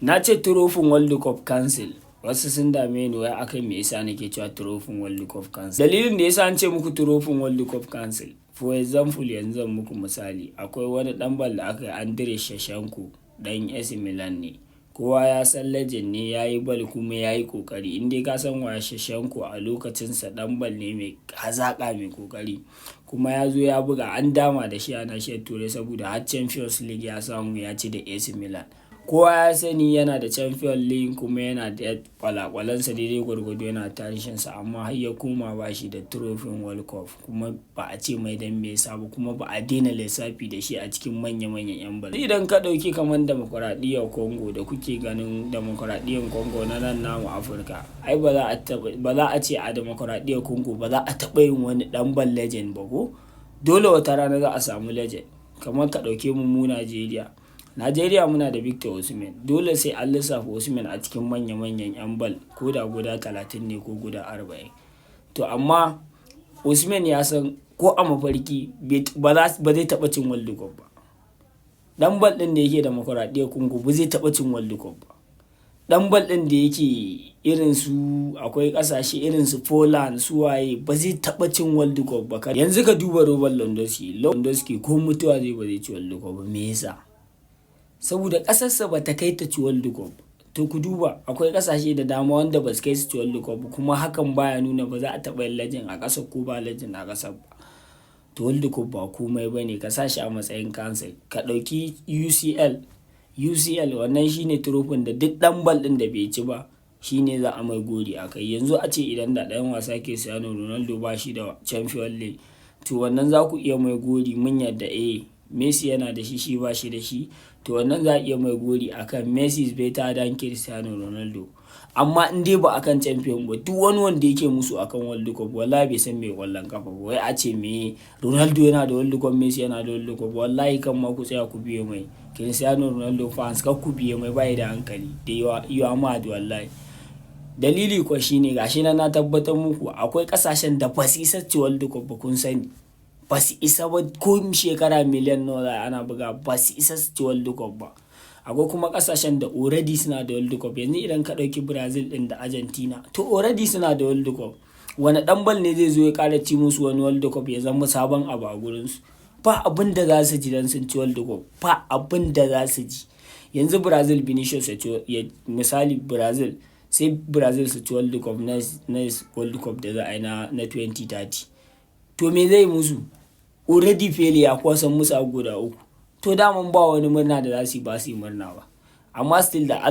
Na ce trophy ɗin World Cup cancel. Wasu sun dame ni wai akan me yasa nake cewa trophy ɗin World Cup cancel. Dalilin da yasa an ce muku trophy ɗin World Cup cancel. For example, yanzu zan muku misali. Akwai wani ɗan bal da aka yi, Andriy Shevchenko, ɗan AC Milan ne. Kowa ya san legend ne, ya yi bal kuma ya yi ƙoƙari. In dai ka san waye Shevchenko, a lokacinsa ɗan bal ne mai hazaƙa, mai ƙoƙari. Kuma ya zo ya buga, an dama da shi a nahiyar Turai saboda har Champions League ya samu ya ci da AC Milan. Kowa ya sani yana da Champions League kuma yana da ƙwalaƙwalansa daidai gwargwado, yana tarihinsa, amma har ya koma ba shi da trophy World Cup, kuma ba a ce mai dan me yasa ba, kuma ba a daina lissafi da shi a cikin manya manyan 'yan bal. Idan ka ɗauki kamar Dimokuraɗiyyar Congo da kuke ganin Dimokuraɗiyyar Congo na nan namu Afirka, ai ba za a taɓa, ba za a ce a Dimokuraɗiyyar Congo ba za a taɓa yin wani ɗan bal legend ba ko? Dole wata rana za a samu legend. Kamar ka ɗauke mu mu Najeriya. Najeriya muna da Victor Osimhen. Dole sai an lissafa Osimhen a cikin manya manyan 'yan bal, ko da guda 30 ne ko guda 40. To amma Osimhen ya san ko a mafarki ba zai taɓa cin World Cup ba. Ɗan bal ɗin da yake Dimokuraɗiyyar Congo ba zai taɓa cin World Cup ba. Ɗan bal ɗin da yake irin su, akwai ƙasashe irin su Poland, su waye, ba zai taɓa cin World Cup ba. Yanzu ka duba Robert Lewandowski. Lewandowski ko mutuwa zai, ba zai ci World Cup ba. Me yasa? Saboda ƙasarsa ba ta kai ta ci World Cup. To ku duba, akwai ƙasashe da dama wanda ba su kai su ci World Cup ba, kuma hakan baya nuna ba za a taɓa yin legend a ƙasar ko ba legend a ƙasar ba. To World Cup ba komai ba ne, ka sa shi a matsayin cancel. Ka ɗauki UCL. UCL wannan shine trophy ɗin da duk ɗan bal ɗin da bai ci ba shine za a mai gori a kai. Yanzu a ce idan da ɗan wasa Cristiano Ronaldo ba shi da Champions League, to wannan za ku iya mai gori, mun yadda, eh, Messi yana da shi, shi ba shi da shi. To wannan za a iya mai gori akan Messi is better than Cristiano Ronaldo. Amma in dai ba akan champion ba, duk wani wanda yake musu akan World Cup, wallahi bai san me ƙwallon ƙafa ba. Wai a ce me Ronaldo yana da World Cup, Messi yana da World Cup, wallahi kan ma ku tsaya ku biye mai. Cristiano Ronaldo fans, kar ku biye mai, bai da hankali. Da you are mad, wallahi. Dalili kuwa shine, gashi nan na tabbatar muku, akwai ƙasashen da ba su isa ci World Cup ba, kun sani. Ba su isa ba, ko shekara miliyan nawa ana buga, ba su isa su ci World Cup ba. Akwai kuma ƙasashen da already suna da World Cup. Yanzu idan ka ɗauki Brazil ɗin da Argentina, to already suna da World Cup. Wane ɗan bal ne zai zo ya ƙara ci musu wani World Cup ya zama sabon abu a gurinsu? Ba abin da za su ji dan sun ci World Cup. Ba abin da za su ji. Yanzu Brazil, Vinicius ya ci, misali Brazil, sai Brazil su ci World Cup, next World Cup da za a yi na 2030. To me zai musu? Already Pele ya kwasan musu abu guda uku. To daman ba wani murna da za su yi, ba su yi murna ba. Amma still da Allah.